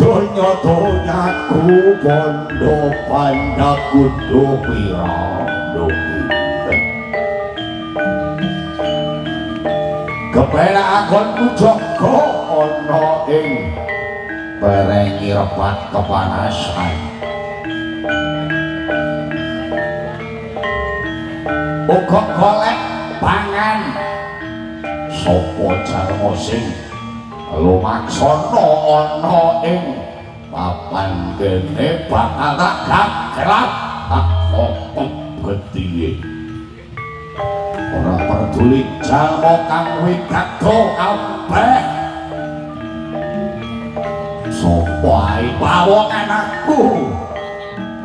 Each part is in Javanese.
Donya-donyaku bondo panda kudu pira doki. Kepenak agonku jaga ana ing perengi repat kepanasan. Uga golek pangan sapa jalma sing lumaksana ana ing papan kene bakal tak gagrap tak popop gethihe. Ora peduli jalma kang wigato kabeh sapa ae pawongan aku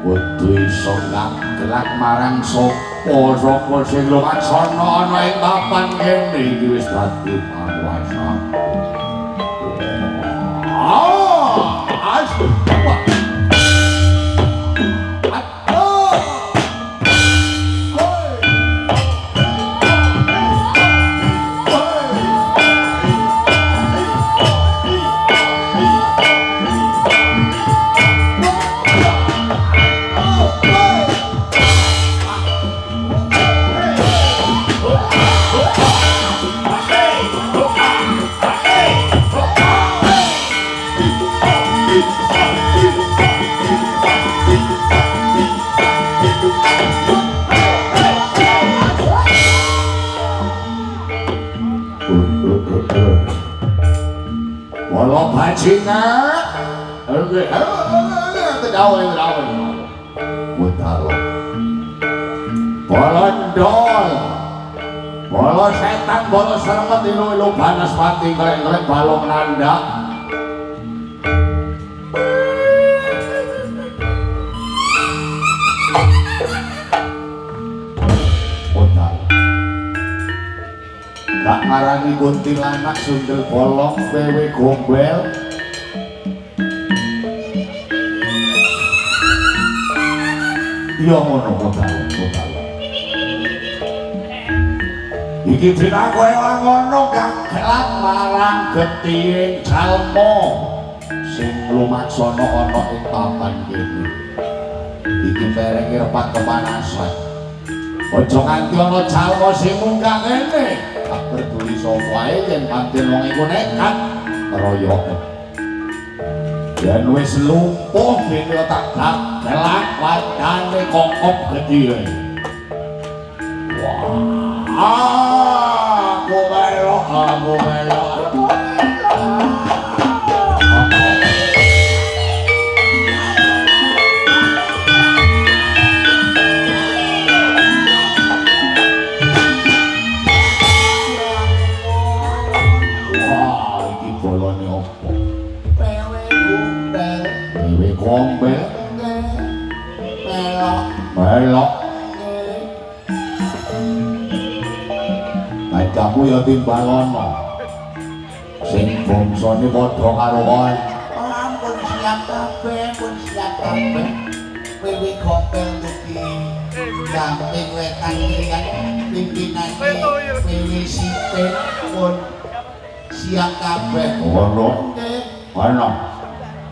kudu iso gaglak marang sapa sapa sing lumaksana ana ing papan kene iki wis dadi panguwasa. Bolondol, bolo setan, bolo sermet, ilu-ilu banaspati, ngelek-ngelek balong nandak. Modal. Gak ngarani kuntilanak sundel bolong, wewe gombel. Iya ngono modal, modal. Iki dinakoe ora ngono gaglak marang getihing jalma sing lumaksana ana ing papan kene. Iki perenge repat kepanasan. Aja nganti ana jalma sing munggah kene. Tak peduli sapa wae yen pancen wong iku nekat royok. Yen wis lumpuh dene tak gelak wadane kokop gedhe. Wah, aku melok, aku melok. Gombel melok melok kancamu ya timbalono sing bangsane padha karo kowe. Ampun siap kabeh, pun siap kabeh. Wewe gombel dugi gamping wetan kirian pimpinane wewe sipit pun siap kabeh. Ngono nggih. Ana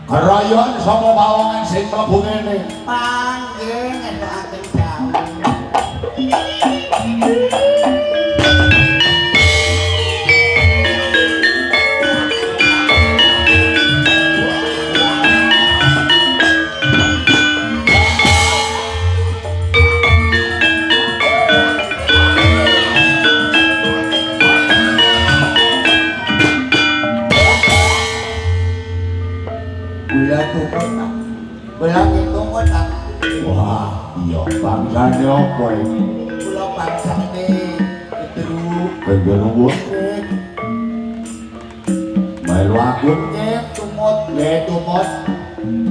keroyokan sapa pawongan sing mlebu ngene? Panggih ngentokaken dawuh. Wah, iya bangsane apa iki? Kula bangsane Gendruwo. Gendruwo. Melu aku nggih tumut, nggih tumut.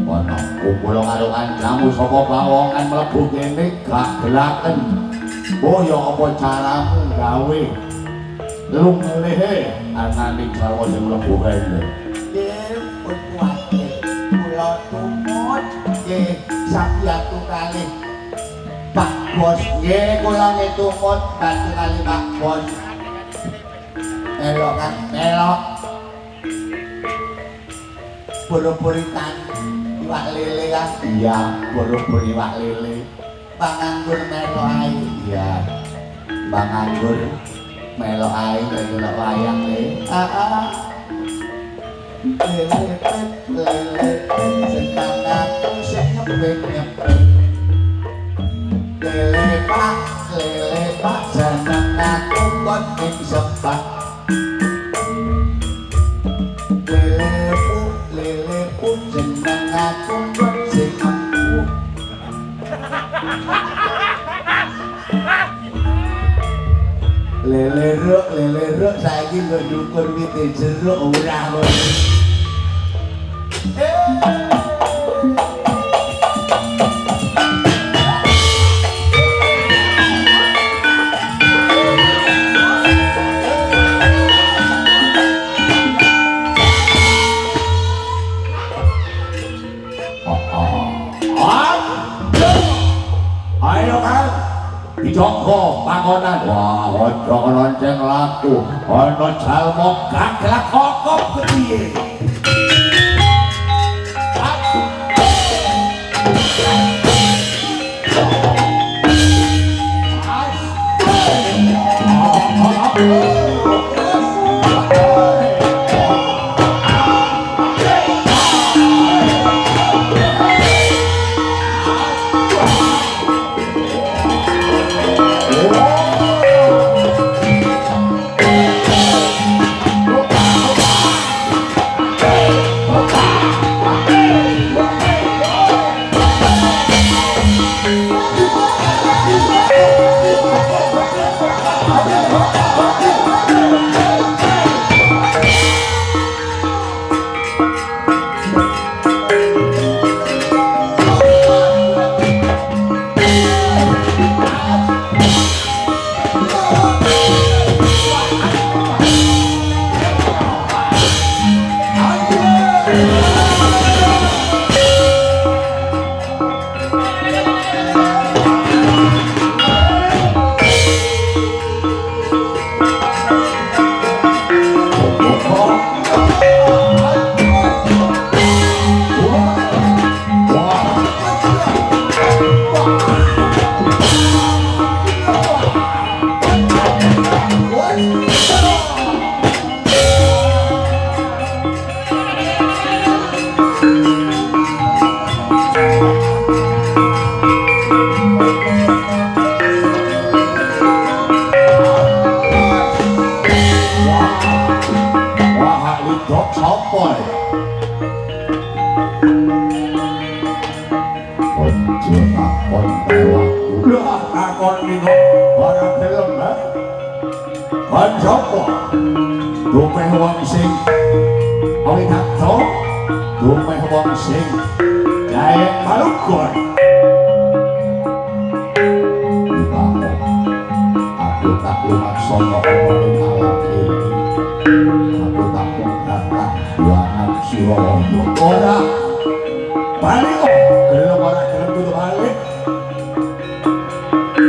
Ana kumpul karo kancamu saka pawongan mlebu kene gak gelaken. Oh ya apa caramu gawe lumlehe anane jalma sing mlebu kene? Nggih, pun kuwatir. Kula tumut nggih sabiyatu kalih Pak Bos. Nggih kula nggih tumut bantu kalih Pak Bos. Melok kan melok. Boro-boritan iwak lele kan? Iya, boro-boro iwak lele. Bang Anggur melok ae. Iya. Bang Anggur melok ae delok wayang le. Heeh. Lele lele seneng aku sing nyepet-nyepet. Lele pak seneng aku kon ing sepak. Lele pu seneng aku kon sing empuk. Lele ruk saiki nggo ndukur wite jeruk ora kok. Ayo kan dijogo pangonan. Wah, aja lonceng laku ana jalma gaglak kokop kepiye. wedok sapa ya? Aja takon karo aku. Lah takon iki kok ora gelem ha? Kon sapa? Dumeh wong sing awidakto, dumeh wong sing gawe malugon. Aku tak lumaksana ana ing alam iki. Aku tak mung buangan Suralaya. Ora bali kok, gelem ora gelem kudu bali.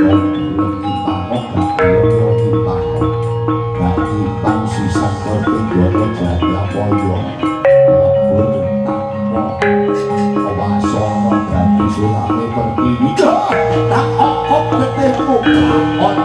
Wong gelem nyimpang, gak gelem yo nyimpang. Gak nyimpang sisan Kertinggana Jayapaya. Lebur tanpa wasana dadi sulame Pertiwi. Tak okok getihmu lakon.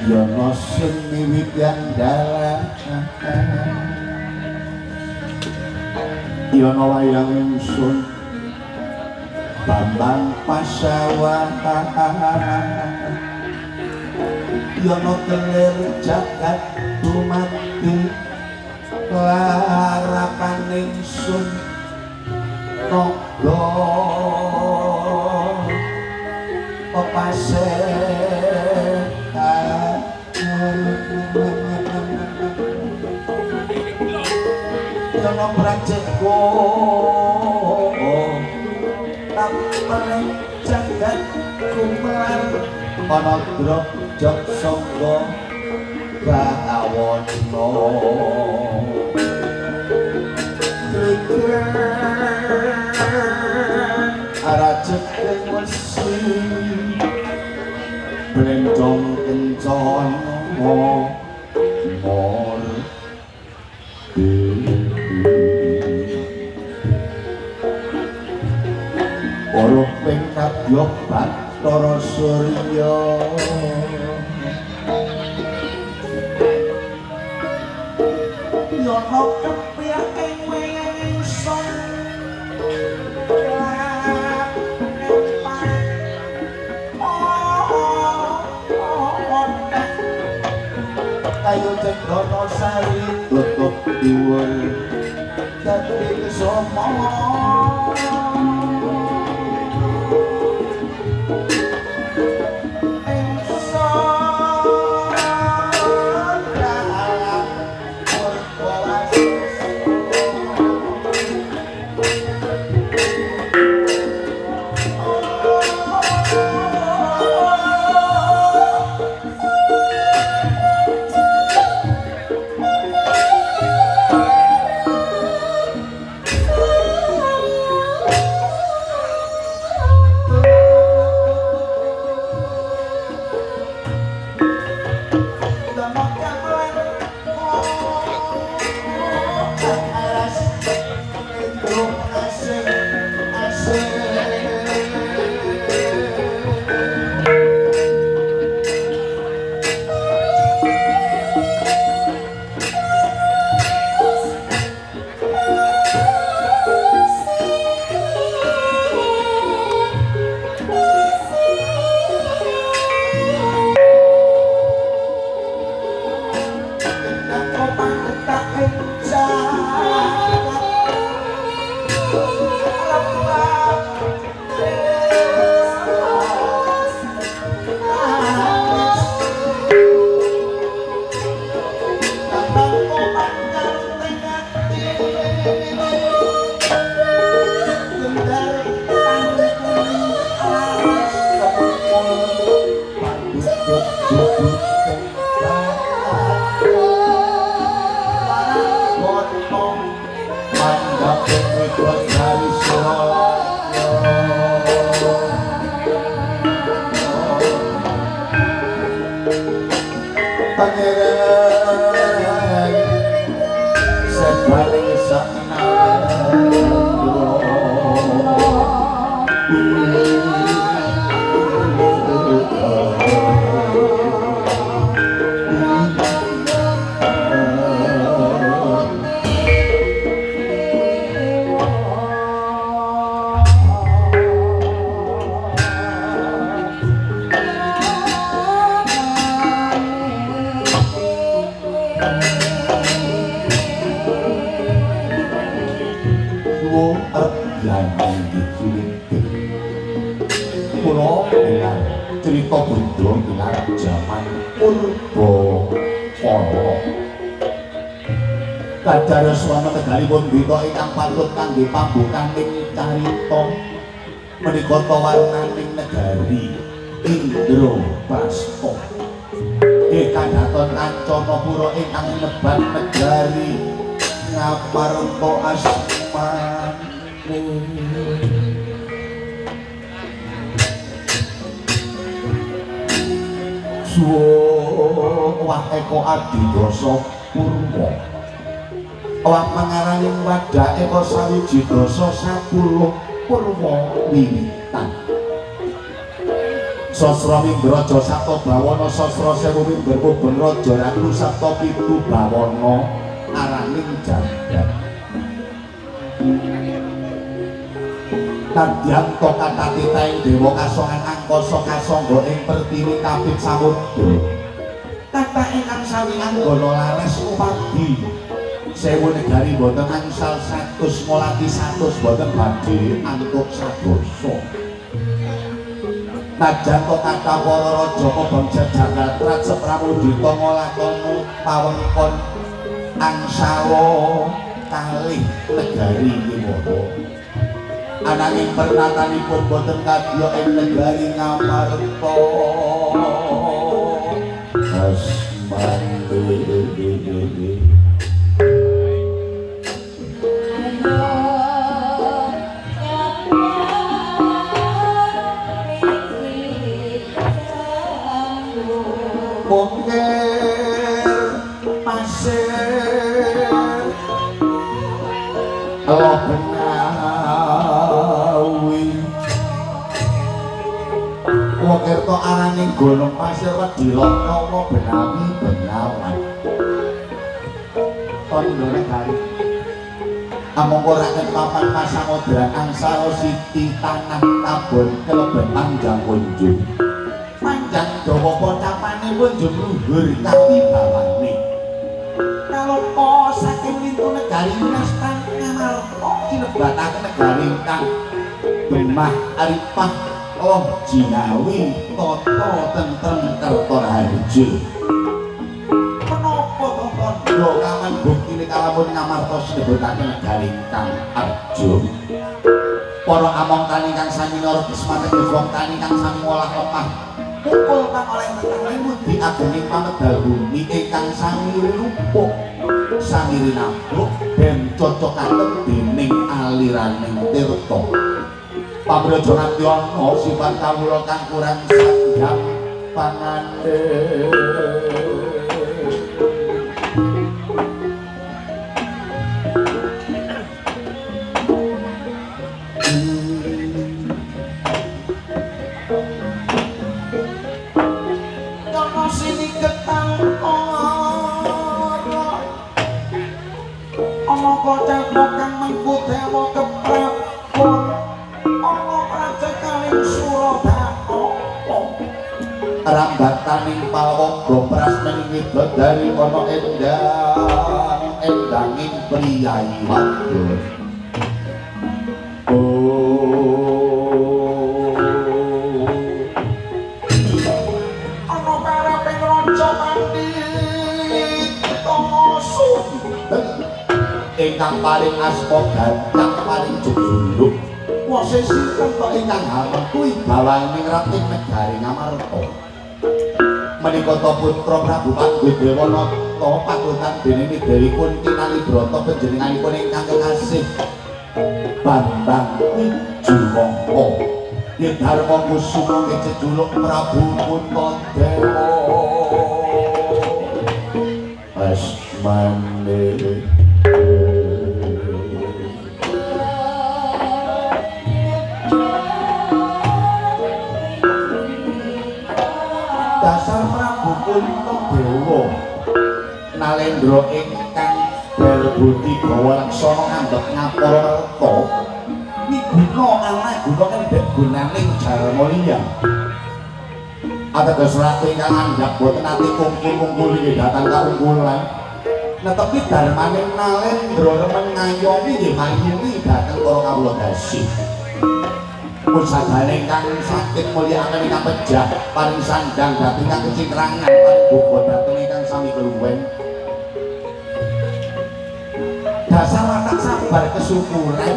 Yono sing miwit dalan Yono wayang ingsun Bambang Pasawahan Yono kelir jagat dumadi larapan ingsun naga pepase Yono prajeko Ana drop jog sangga bawana arajek ing wesi blencong kencana mor para ping kadya Bathara Surya Yono kepyak ing wingsun kayu cendana sari tutup dhuwur dadi kesoma Pambukaning carita menika tawarnaning negari Indraprasta ing kadaton kancana pura ingkang nebat negari Ngamarta asmane Suwah eko adidasa purwa Owah mangaraning wadah eko sawiji dasa 10 purwa wiwitan Sasra Mindraja Sapta Bawana Sasra Sewu Mimber Mubeng Raja Ratu Sapta Pitu Bawana araning jagat Nadyan katatitaing dewa kasongan angkasa kasangga ing pertiwi kapit samudra Kata ingkang sawi anggana laras upadi sewu negari boten angsal 100 ngolati 100 boten badhe antuk sadosa. Najan to kathah para raja kebangsa jagat Raja Pramudita nglakono pawengkon angsala kalih negari Wiwara. Ananging pernatanipun boten kadya ing negari Ngamarta. Asmane Bokir pasir lo benawi Wokir to araning gunung pasir wedi lono benawi benawan tondo negari amangka raket papan pasamodran angsara siti tanah tabon keleben panjang kunjung panjang dawa pocapanipun jumluhur kawibawane kaloka saking lintu negari Winastan Ngamarta sinebataken negari ingkang gemah aripah loh jinawi tata tentrem kerta raharja. Menapa to kandha kaman buktine kalamun Ngamarta sinebataken negari ingkang arja. Para among tani kang sami nara kismate wong tani kang sami ngolah lemah pukul kang oleh tetangga di agening pamedal bumi ingkang sami lupuk sami rinabuk den cocokaken dening aliraning tirta. Pamraja nganti ana sifat kawula kang kurang sandhang pangane. Rambataning palwaga prasmening widodari ana endang endanging priyayi wadon. Ana paraping raja pandhita sumben ingkang paring asma gantang paring jejuluk wose sinten to ingkang hamengku wibawaning rating negari Ngamarta. Menika ta putra Prabu Pandudewa Nata patutan dening Dewi Kunti Nalibrata panjenenganipun ingkang kekasih Bambang Wijuwangka Yen Dharma Kusuma nggih jejuluk Prabu Puntadewa. Asmane dasar Prabu Puntadewa Nalendra ingkang berbudi gawa laksana ngambek ngapara merta miguna ala guna kendhek gunaning jalma liya. Ateges ratu ingkang andhap boten ati kungkul-kungkul inggih dhateng kaungkulan netepi darmaning Nalendra remen ngayomi nggih mayuni dhateng para kawula dasi. Pusagane ingkang saged mulyakaken ingkang pejah paring sandang dhateng ingkang kecitrangan paring boga dhateng ingkang sami keluwen. Dasar watak sabar kesyukuran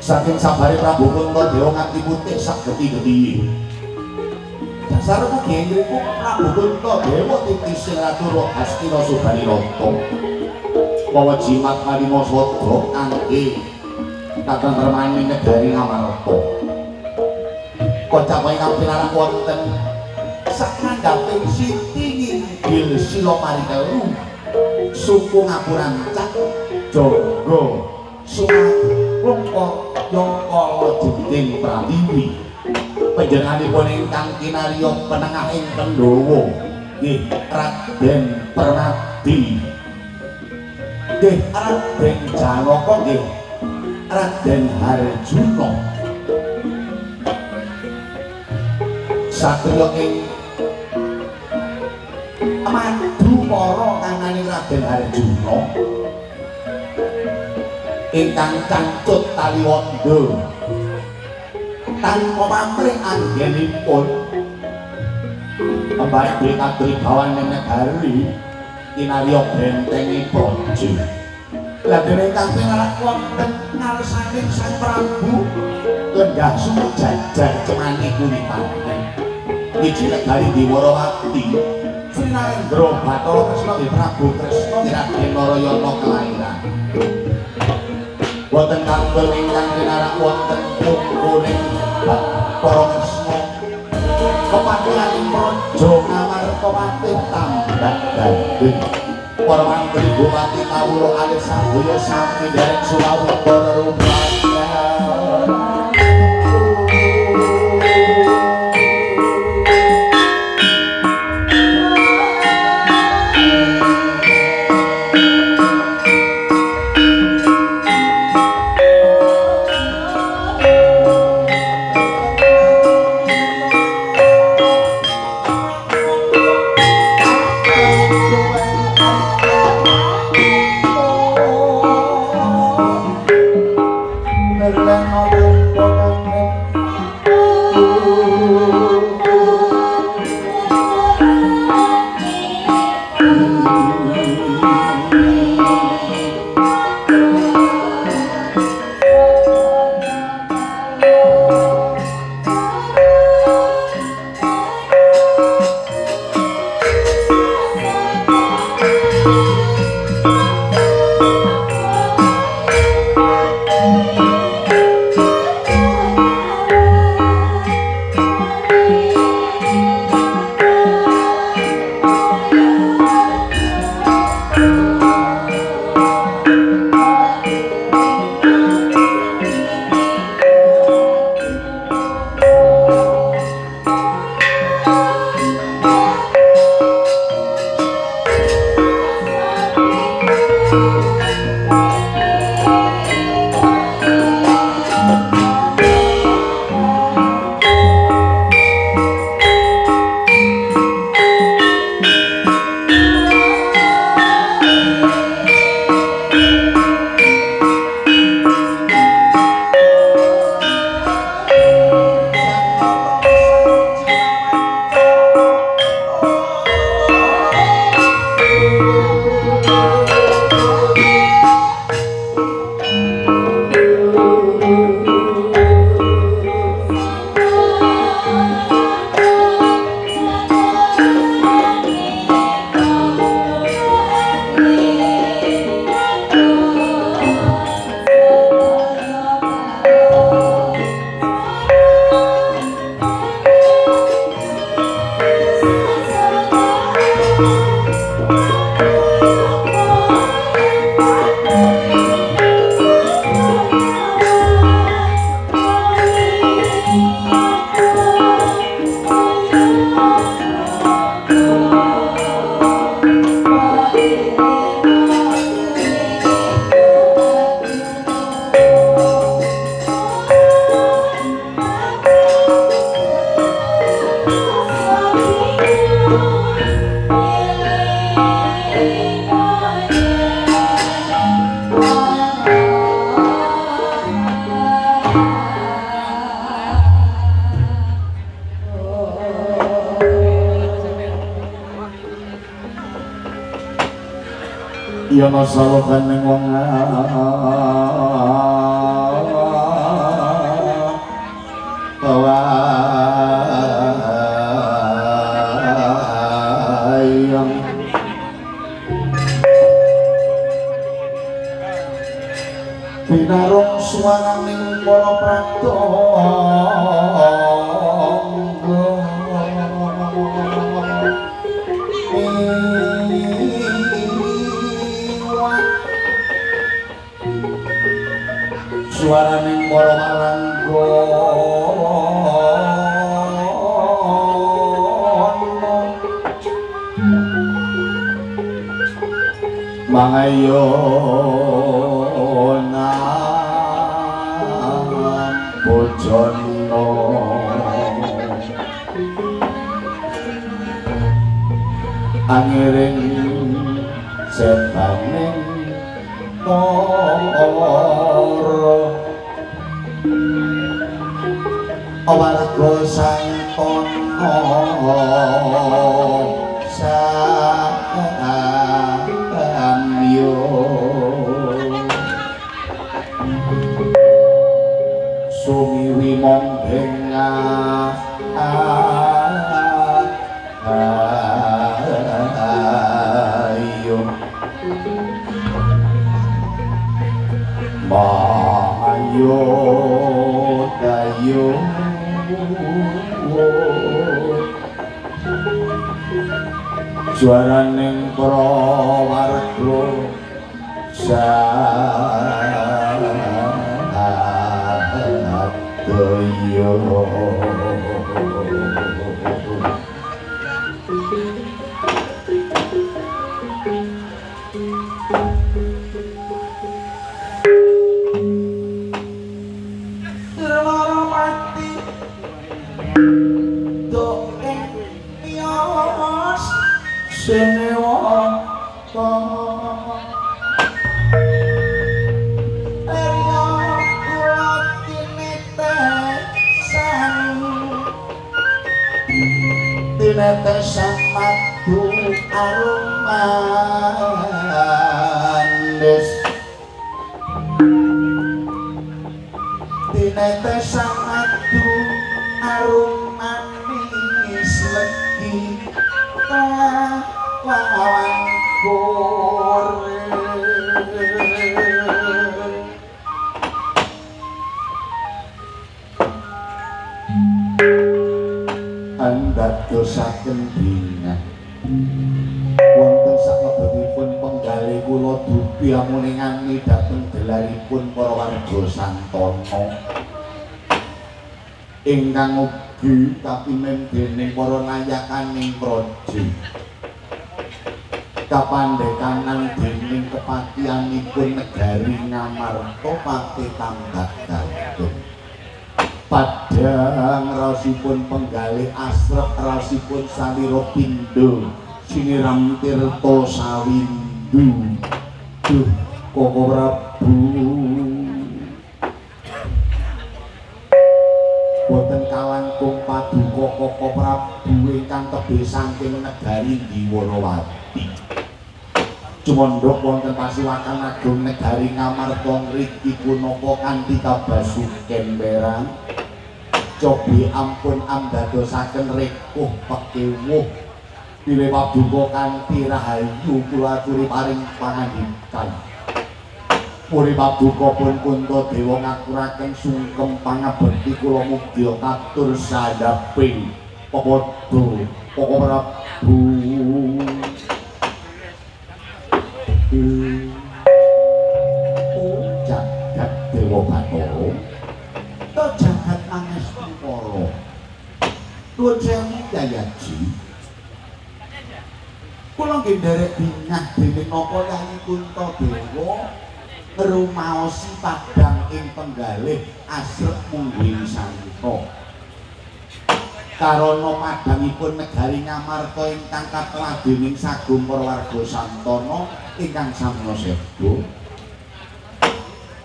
saking sabare Prabu Puntadewa nganti putih sak geti-getihe. Dasar mugi ngriku Prabu Puntadewa titise Ratu Hastina Subanirata mawa jimat kalima sada kangge katentremaning negari Ngamarta. Kocap ingkang pinarak wonten sakandhaping siti nginggil sila marikelu suku ngapurancak jangga sumalungka yangkala jenting pratiwi. Panjenenganipun ingkang kinarya penengahing Pandhawa nggih Raden Permadi, nggih Raden Janaka, nggih Raden Harjuna. Satriya ing madu para kanane Raden Harjuna ingkang cancut taliwondo tanpa pamrih anggenipun badhe katribawan ing negari kinarya bentenge Praja. Lah dene ingkang pinarak wonten ngarsaning Sang Prabu lenggah sumujajar cemani kulipanten. Wiji negari Dwarawati Sri Narendra Bathara Kresna nggih Prabu Kresna Raden Narayana kelairan. Wonten kambel ingkang pinarak wonten pungkuning Bathara Kresna kepatihaning praja Ngamartawati tambah gandeng. Para mantri bupati kawula alit sadaya sami derek sulawuntara rupayan. Yana salokaning wong wayang pinarung suwaraning para pratangga suaraning para warangga mangayona bojana angiring setaning tara warga santana samyo. Sumiwi monggeng ayo mayo dayo juaraning para warga sadaya. Lara pati do ing miyos Senewata Arya kula tinetesan tinetesan madu arum manis tinetesan madu arum manis legi lawan gore. Andadosaken bingah wonten saklebetipun penggalih kula dupi amuningani dhateng gelaripun para warga santana ingkang ugi kapimen dening para nayakaning praja kapandhekanan dening kepatihanipun negari Ngamarta Pati Tambak Gadung. Padhang raosipun penggalih asrep raosipun salira pindha siniram tirta sawindu. Duh Koko Prabu boten kalangkung paduka Koko Prabu ingkang tebih saking negari Diwarawati. Cumandhak wonten pasiwakan agung negari Ngamarta ngriki punapa kanthi kabasuken perang. Cobi ampun amdadosaken rekuh pekewuh bilih paduka kanthi rahayu kula aturi paring pangandikan. Puri paduka pun Kuntadewa ngaturaken sungkem pangabekti kula mugya katur sandhaping pepadha Koko Prabu. Oh jagat Dewa Bathara to jagat mangestu para. Nuwun sewu Yayaji. Kula nggih nderek bingah dening napa Yayi Kuntadewa ngrumaosi padhang ing penggalih asrep mungguing santa. Karana padhangipun negari Ngamarta ingkang katelah dening sagung para warga santana ingkang samya seda.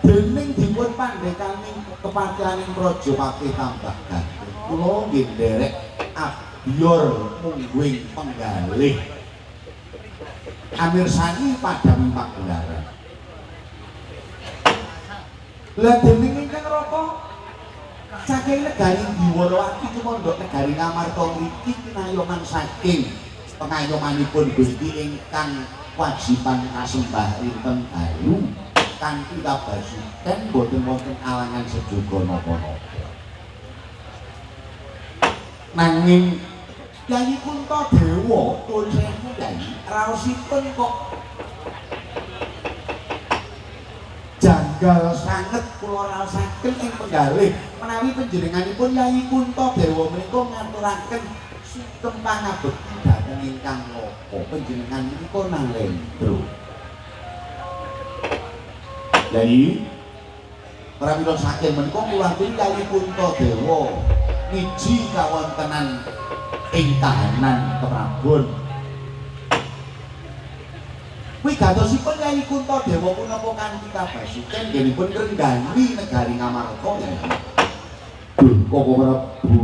Dening dipun pandhekaning kepatihaning Praja Patih Tambak Gadung, kula nggih nderek abyor mungguing penggalih amirsani padhang pagelaran. Lah dening ingkang raka saking negari Diwarawati tumandhak negari Ngamarta ngriki kinayoman saking pengayomanipun Gusti ingkang wajiban kasembah rinten dalu kanthi kabasuken boten wonten alangan sejuga napa-napa. Nanging Yayi Kuntadewa nuwun sewu Yayi raosipun kok janggal sanget kula raosaken ing penggalih menawi panjenenganipun Yayi Kuntadewa menika ngaturaken sungkem pangabekti dhateng ingkang loka panjenengan menika nalendra. Yayi pramila saking menika kula aturi Yayi Kuntadewa niji kawontenan ing kahanan keprabon. Wigatosipun Yayi Kuntadewa punapa kanthi kabasuken nggenipun ngrenggani negari Ngamarta Yayi. Duh Koko Prabu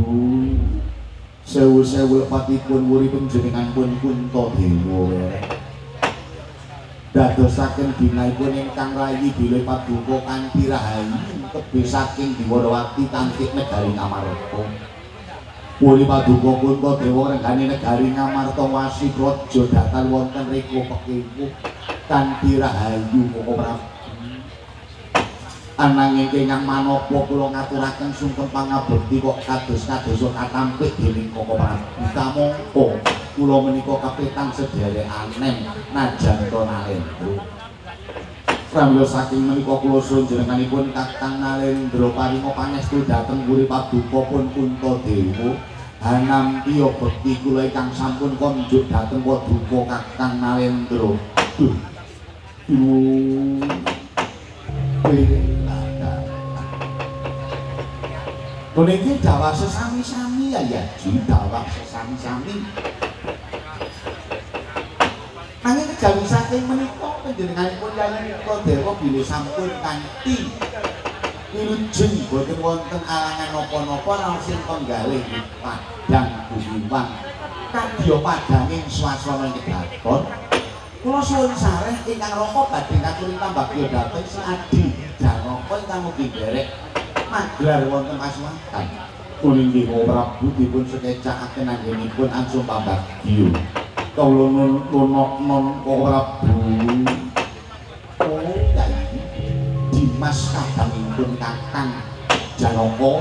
sewu-sewu lepatipun wuri panjenengan pun Kuntadewa werek. Dadosaken dinaipun ingkang rayi bilih paduka kanthi rahayu tebih saking Dwarawati kanthi negari Ngamarta. Puri paduka Puntadewa renggani negari Ngamarta wasi praja datal wonten reka pekewuh kanthi rahayu Koko Prabu. Ananging ingkang manapa kula ngaturaken sungkem pangabekti kok kados-kadosa katampik dening Koko Prabu. Kamangka kula menika kapetang sedherek anem najan to Nalendra. Pramila saking menika kula suwun jenenganipun Kakang Nalendra paringa pangestu dhateng Puri Paduka pun Puntadewa. Hanampi bekti kula ingkang sampun konjuk dhateng paduka Kakang Nalendra. Duh. Puniki dawah sesami-sami ya ya, dawah sesami-sami. Nanging kejawi saking menika panjenenganipun Yayi Puntadewa bilih sampun kanthi wilujeng boten wonten alangan napa-napa raos sing penggalih padang bumiwang kadya padanging swasana ing kedaton. Kula suwun sareh ingkang raka badhe ngaturi pambagya dhateng si Adi Janaka ingkang mugi nderek magelar wonten kasuwatan. Puniki Prabu dipun sekecakaken anggenipun angsung pambagya. Kawula nun Koko Prabu. Oh, Kyai Dimas kadangipun Kakang Janaka.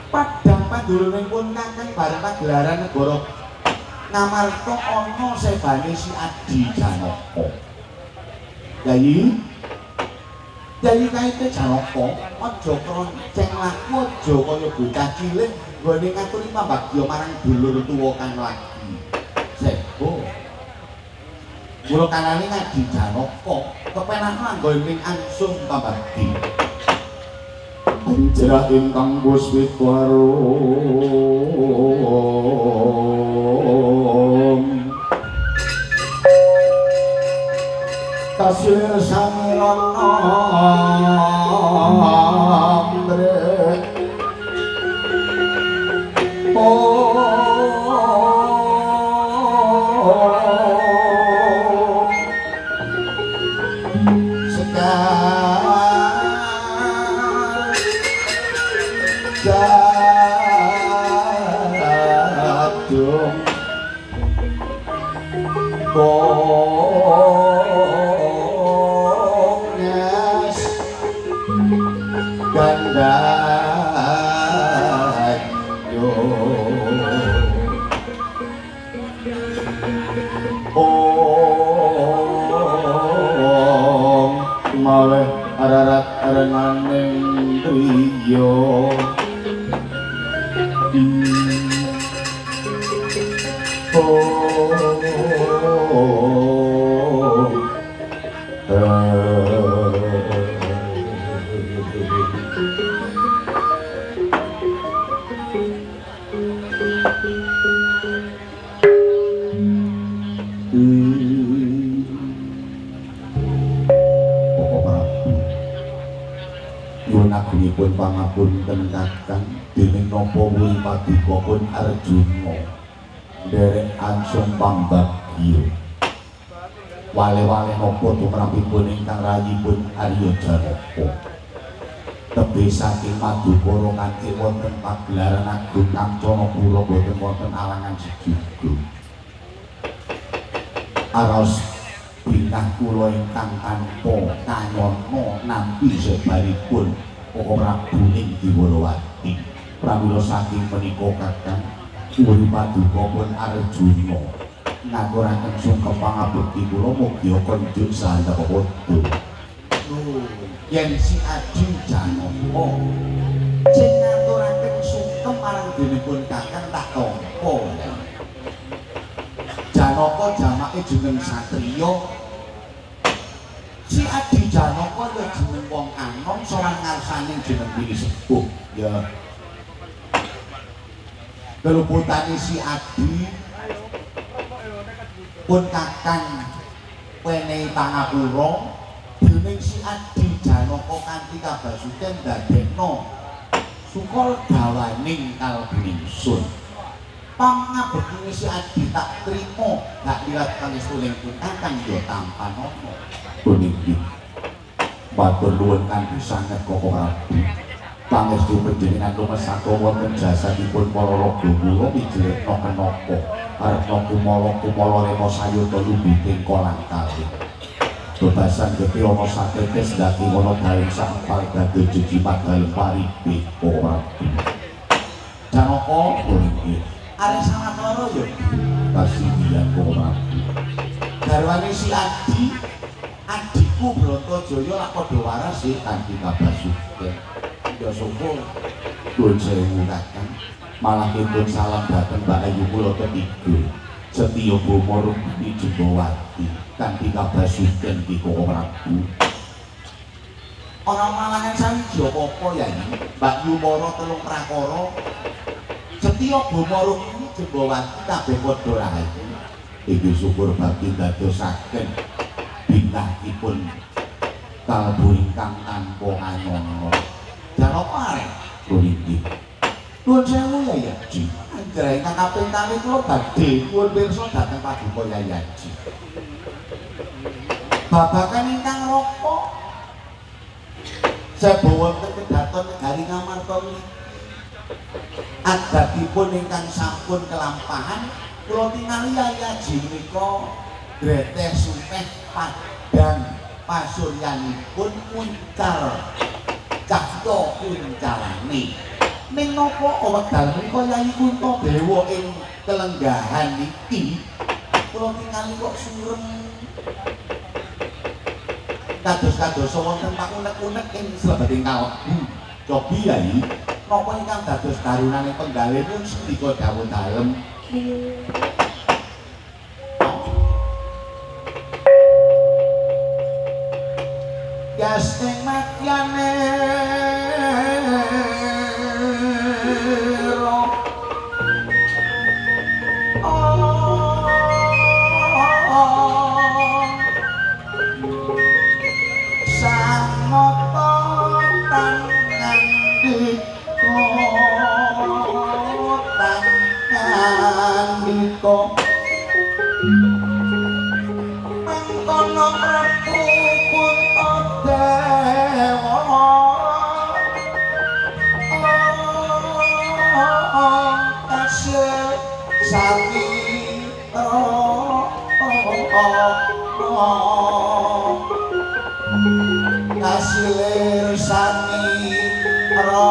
Padang pandulunipun Kakang bareng pagelaran negara Ngamarta ana sebane si Adi Janaka. Kyai Kyai kaite Janaka aja kronceng laku aja kaya bocah cilik nggone ngaturi pambagya marang dulur tuwa kang lagi. Sebo. Kula kanane Adi Janaka kepenak anggone angsung pambagya. Anjrah ingkang puswita arum kasir sangrana amrih Gadung Kongas Gandayo Om malih ararat renganing driya. Koko Prabu nyuwun agungipun pangapunten Kakang dening napa wuri paduka pun Arjuna nderek angsung pambagya. Wale-wale napa tumrapipun ingkang rayipun Arya Janaka. Tebih saking Madukara kanthi wonten pagelaran agung Kancanapura boten wonten alangan sejuga. Araos bingah kula ingkang tanpa kanyana nampi sebaripun Koko Prabu ing Dwarawati. Pramila saking menika Kakang Wuri paduka pun Arjuna ngaturaken sungkem pangabekti kula mugi konjuk sahandap padha. Yen si Adi Janaka sing ngaturaken sungkem marang denipun Kakang tak tampa. Janaka jamake jeneng satriya. Si Adi Janaka ya jeneng wong anom sowan ngarsaning jeneng pinisepuh. Ya. Keluputane si Adi pun Kakang wenehi pangapura dening si Adi Janaka kanthi kabasuken ndadekno sukol dawaning kalbiningsun. Pangabektine si Adi tak trimo, gak liwat pangestuning pun kakang ya tampanana. Puniki matur nuwun kanthi sanget Koko Prabu. Pangestu panjenengan lumesak wonten jasadipun para raga kula mijiretna kenapa arepna kumala kumala rena sayuta lumbiting kolang kalih. Bebasan getih ana satetes dadi ana dalem sampal dadi jejimat dalem paripe Koko Prabu. Janaka puniki Arek sawetara ya kasihan Koko Prabu. Garwane si Adi, adikku Bratajaya lak padha waras sih kanthi kabasuken. Ya syukur. Nuwun sewu kakang. Malah kintun salam dhateng Mbak Ayu kula ketiga. Setya Boma Rukmini Jembawati kanthi kabasuken ki Koko Prabu. Ana malangan sawiji apa-apa Yayi. Mbak Yu mara telung prakara. Setya Boma Rukmini Jembawati kabeh padha rahayu. Inggih syukur bakti dadosaken bingahipun kalbu ingkang tanpa nganyana. Janaka arek puniki. Nuwun sewu Yayi Aji. Anjra ingkang kaping kalih kula badhe nyuwun pirsa dhateng paduka Yayi Aji. Babagan ingkang raka seba wonten kedaton negari Ngamarta mriki. Adatipun ingkang sampun kelampahan kula tingali Yayi Aji menika greteh sumeh padhang pasuryanipun muncar cahya kuncalane. Ning napa wekdal menika Yayi Kuntadewa ing kelenggahan niki kula tingali kok surem kados-kados wonten pakunek-unek ing salebeting kalbu. Cobi Yayi, napa ingkang dados karunane penggalih pun sendika dawuh dalem. Yasning matyane mangkono Prabu Kuntadewa kasil samitra kasilir samitra.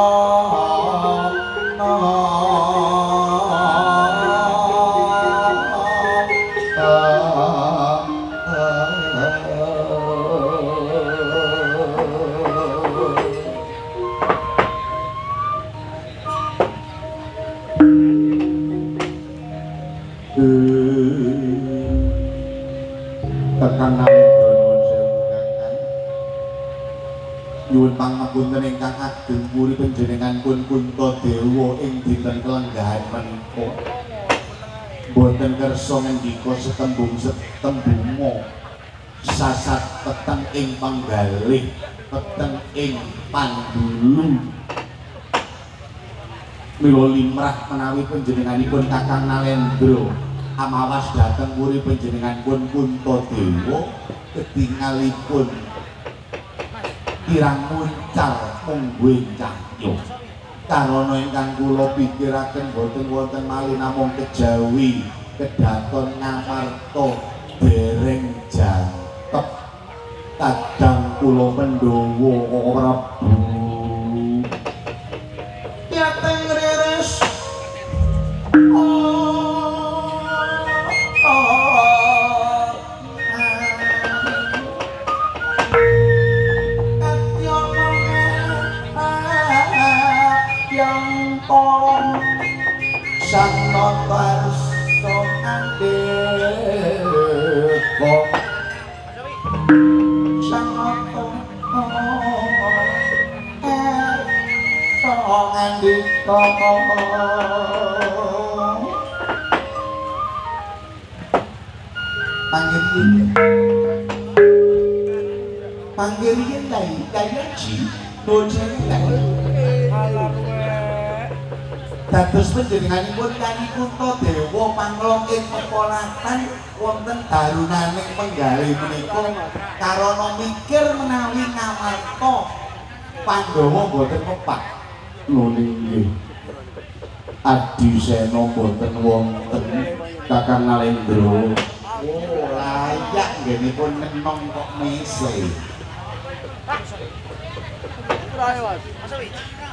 Kakang Nalendra nuwun sewu kakang. Nyuwun pangapunten ingkang ageng puri panjenengan pun Kuntadewa ing dinten kelenggahan menika. Boten kersa ngendika setembung setembunga sasat peteng ing panggalih, peteng ing pandulu. Mila limrah menawi panjenenganipun Kakang Nalendra amawas dhateng puri panjenengan pun Kuntadewa ketingalipun kirang muncal mungguing cahya. Karana ingkang kula pikiraken boten wonten malih namung kejawi kedaton Ngamarta dereng jangkep. Kadang kula Pandhawa Koko Prabu yateng riris Sang Nata Arsa Ngandika Sang Nata Arsa Ngandika panggil yen panggil yen dai dai ji nuwun sewu. Dados panjenenganipun Kyai Puntadewa panglong ing pepolatan wonten darunaning penggalih menika karana mikir menawi Ngamarta Pandhawa boten pepak. Lho nggih. Adisena boten wonten Kakang Nalendra. Oh, layak nggenipun ngenong kok mese.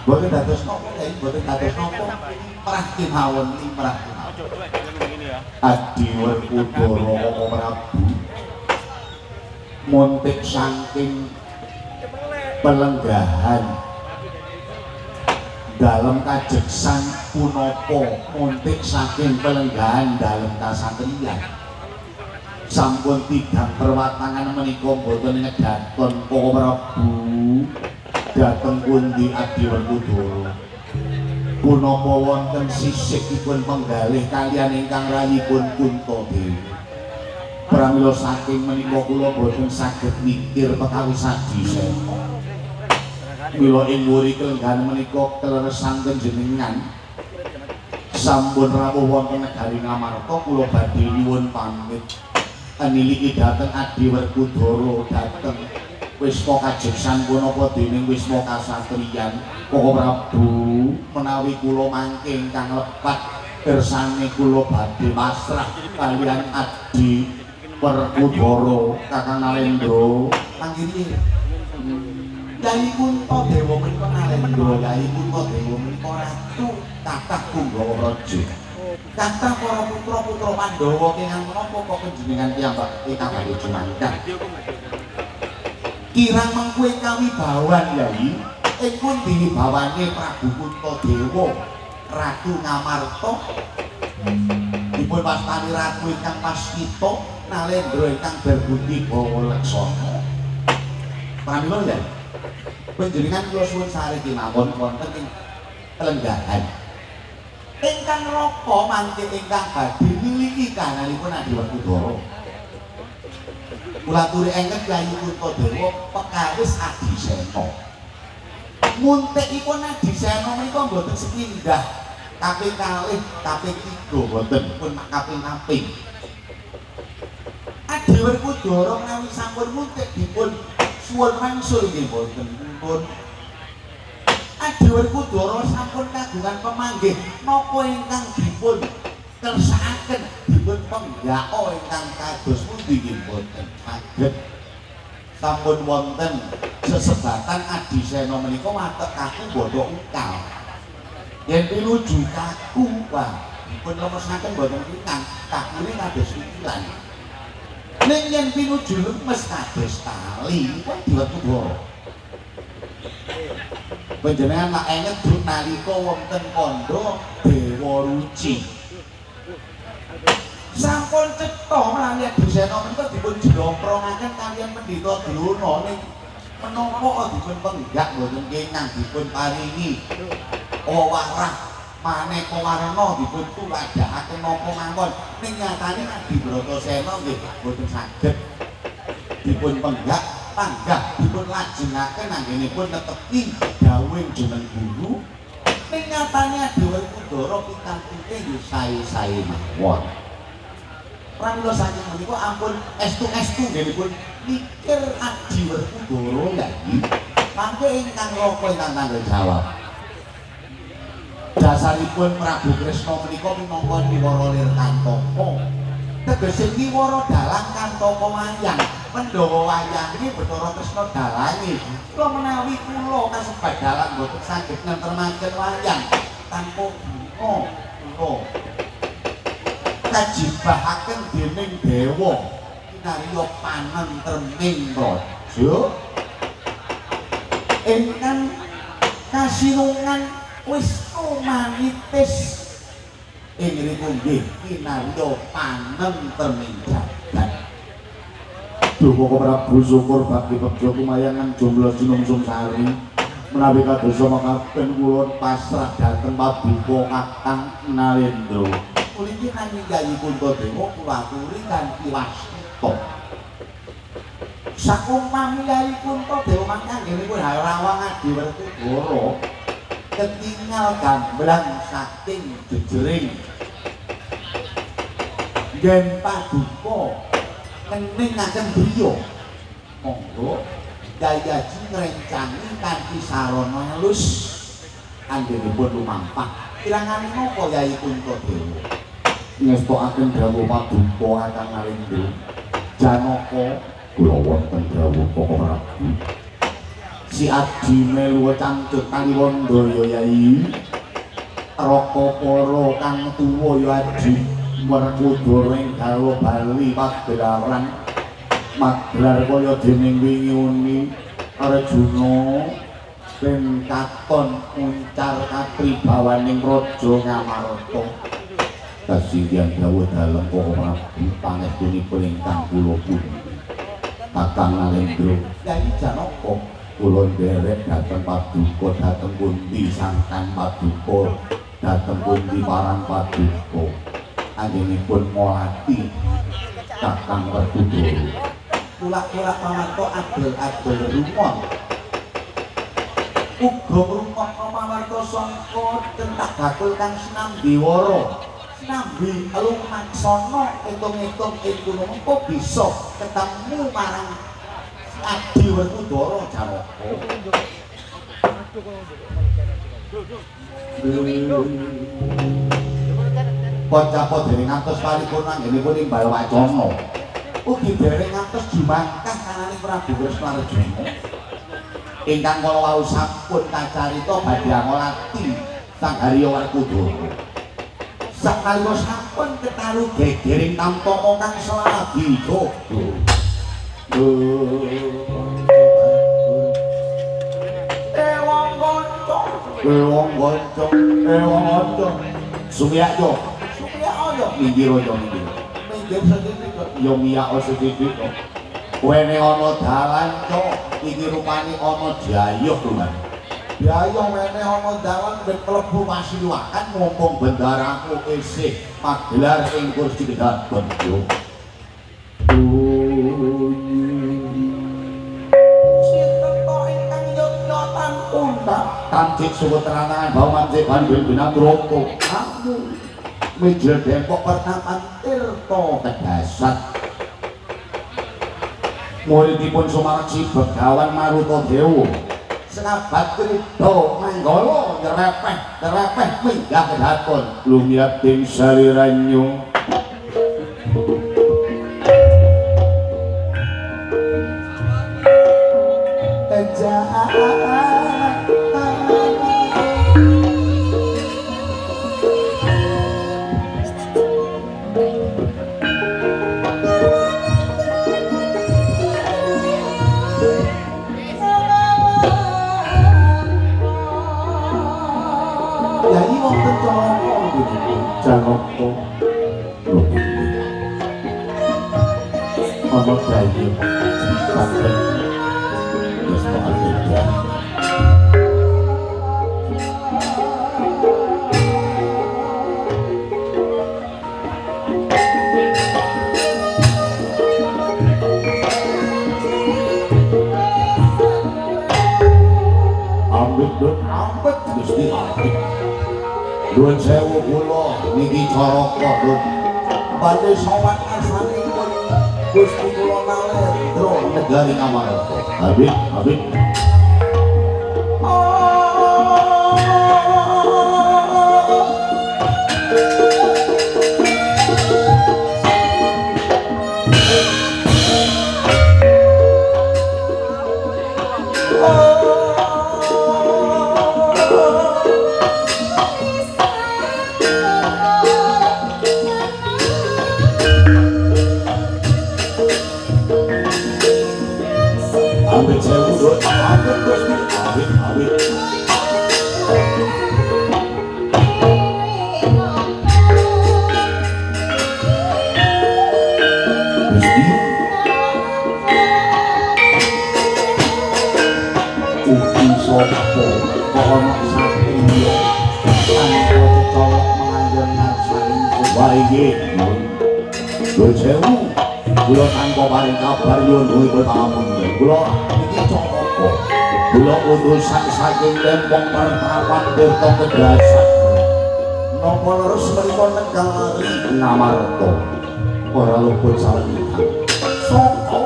Boten dados napa, Kyai, boten dados napa. Limrah kemawon, limrah kemawon. Adi Werkudara Koko Prabu montik saking pelenggahan dalem kajeksan punapa montik saking pelenggahan dalem kasatriyan sampun tigang perwatangan menika boten ngedaton Koko Prabu dhateng pundi Adi Werkudara punapa wonten sisikipun penggalih kaliyan ingkang rayipun Puntadewa. Pramila saking menika kula boten saged mikir perkawis Adisena. Mila ing wuri kelenggahan menika keleresan panjenengan sampun rawuh wonten negari Ngamarta kula badhe nyuwun pamit aniliki dhateng Adi Werkudara dhateng wisma kajeksan punapa dening wisma kasatriyan Koko Prabu menawi kula mangke ingkang lepat kersane kula badhe pasrah kaliyan Adi Werkudara Kakang Nalendra. Panggih Kyai Puntadewa menika Nalendra, Kyai Puntadewa menika ratu kathah Punggawa Praja. Kathah para putra-putra Pandhawa kenging menapa kok panjenengan piyambak ingkang badhe jumangkah. Kirang mengku ingkang wibawan Yai, ing pundi wibawane Prabu Puntadewa Ratu Ngamarta dipun wastani ratu ingkang waskita Nalendra ingkang berbudi bawa laksana. Pramila ya, panjenengan kula suwun sare kemawon wonten ing pelenggahan ingkang raka mangke ingkang badhe niliki kahananipun Adi Werkudara. Kula aturi engket Kyai Puntadewa pekawis Adisena. Muntikipun Adisena menika mboten sepindah kaping kalih, kaping tiga mboten, pun kaping-kaping. Adi Werkudara menawi sampun muntik dipun suwun wangsul nggih mboten pun. Adi Werkudara sampun kagungan pemanggih napa ingkang dipun kersakaken dipun penggaka ingkang kados pundi nggih mboten saged. Sampun wonten sesebatan Adisena menika watek kaku bodho ungkal. Yen pinuju kaku, wah dipun lemesaken mboten kinang, kakune kados wikilan. Ning yen pinuju lemes kados tali, niku Adi Werkudara. Panjenengan lak enget nalika wonten kandha Dewa Ruci. Sampun cetha menawi Adisena menika dipun jlomprongaken kaliyan Pendhita Drona ning menapa dipun penggak mboten kenging dipun paringi wewarah maneka warna dipun tuladhakaken napa mawon ning nyatane Adi Bratasena nggih mboten saged dipun penggak panggah dipun lajengaken anggenipun netepi dawuhing jeneng guru ning nyatane Adi Werkudara pikantuke nggih sae-sae mawon. Pramila saking menika ampun estu-estu nggenipun mikir Adi Werkudara lha mangke ingkang raka ingkang tanggung jawab. Dasaripun Prabu Kresna menika minangka niwara lir kantaka. Tegese niwara dalang kantaka wayang. Pandhawa wayange Bathara Kresna dalange. Kula menawi kula kasebat dalang mboten saged ngentermaken wayang tanpa bunga kula kajibahaken dening dewa kinarya panentreming praja ingkang kasinungan wisnu manitis ing riku nggih kinarya panentreming jagat. Duh Koko Prabu syukur bakti begja kumayangan jumlah sinungsung sari menawi kadosa mekaten kula pasrah dhateng paduka Kakang Nalendra. Uliki nanging Kyai Puntadewa kula aturi kanthi waskita. Saumpami Kyai Puntadewa mangke anggenipun rawang Adi Werkudara Ketingal gamblang saking jejering nggen paduka keningaken griya. Monggo Kyai Haji ngrencangi kanthi sarana halus anggenipun lumampah. Kirangane napa Yai Puntadewa? Ngestokaken dawuh paduka Kakang Nalendra. Janaka kula wonten dawuh Koko Prabu. Si Adi melu cangcut kaliwondha ya Yai. Raka para kang tuwa ya Adi Werkudara ing galo bali pagelaran magelar kaya dening wingi uni Arjuna ben katon uncar kapribawaning raja Ngamarta. Kasinggihan dawuh dalem Koko Prabu pangestunipun ingkang kula pundi. Kakang Nalendra Kyai Janaka kula nderek dhateng paduka dhateng pundi sangkan paduka dhateng pundi parang paduka anggenipun ngolati Kakang Werkudara. Kulak-kulak pawarta adol-adol rumon uga ngrungokno pawarta sangka centak bakul kang sinambi wara sinambi lumaksana etung-etung ing kono mengko bisa ketemu marang Adi Werkudara Janaka. Kocapa dereng ngantos paripurna anggenipun imbal wacana. Ugi dereng ngantos jumangkah kananing Prabu Kresna Arjuna ingkang kala wau sampun kacarita badhe ngolati Sang Harya Werkudara. Saknalika sampun ketaru gegering tamtama kang selagi jogo. Ewang kanca, ewang kanca, ewang kanca. Sumiyak yo, sumiyak yo, minggir yo minggir. Minggir sithik kok. Yo miyak sithik kok. Wene ana dalan cok, iki rupane ana jayoh lho. Jayoh wene ana dalan ben mlebu pasiwakan mumpung bendaraku isih magelar ing kursi kedaton yo. Sinten to ingkang yotya tanpa kancik suku terangan bau mancik bandul binatroko. Aku mijil dempok pertapan tirta kedasat. Muridipun Sumarci Begawan Maruta Dewa senabat krida manggala nyerepeh nyerepeh minggah kedaton lumyat ing saliranyo. Janaka ana dayo jipaken ngestokaken. Ambit dun ambit Gusti ambit. Nuwun sewu kula niki Caraka dun. Badhe sowan ngarsanipun Gusti kula Nalendra negari Ngamarta. Habib, habib. Ambit sewu dun, ambit Gusti, ambit, ambit. Gusti, ugi sapa kok ana satriya tanpa cecolok manggon ngarsaning wae nggih. Nuwun sewu, kula tanpa paring kabar nyuwun pangapunten. Kula niki Caraka. Kula utusan saking Lempong Pertapan Tirta Kedasan. Napa leres menika negari Ngamarta ora luput sawengitan. Saka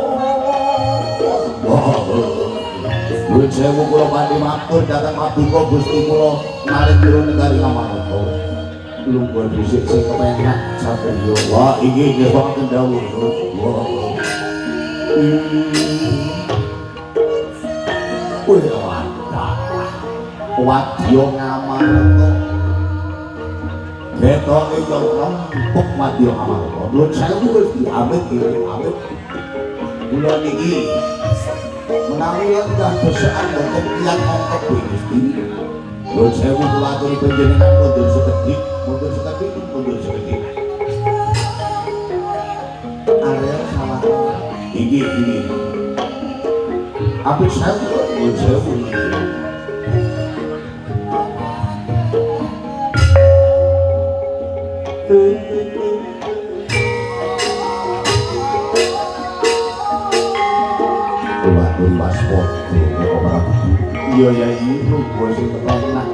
Nuwun sewu kula badhe matur dhateng paduka Gusti kula Narendra negari Ngamarta. Lungguh dhisik sing kepenak satriya. Wah, iki nggih wonten dawuh. Wah. Wih, wadah. Wadya Ngamarta. Ketoke yo rempuk wadya Ngamarta. Nuwun sewu Gusti, amit nggih, amit. Kula niki menawi lenggah desekan boten tiyang mongko Gusti. Nuwun sewu kula aturi panjenengan mundur sekedhik, mundur sekedhik, mundur sekedhik. Area sawah. Iki iki. Apik sewu, nuwun sewu iki. Kula waspada kok Prabu. Iya Yai, lungguh sing kepenak.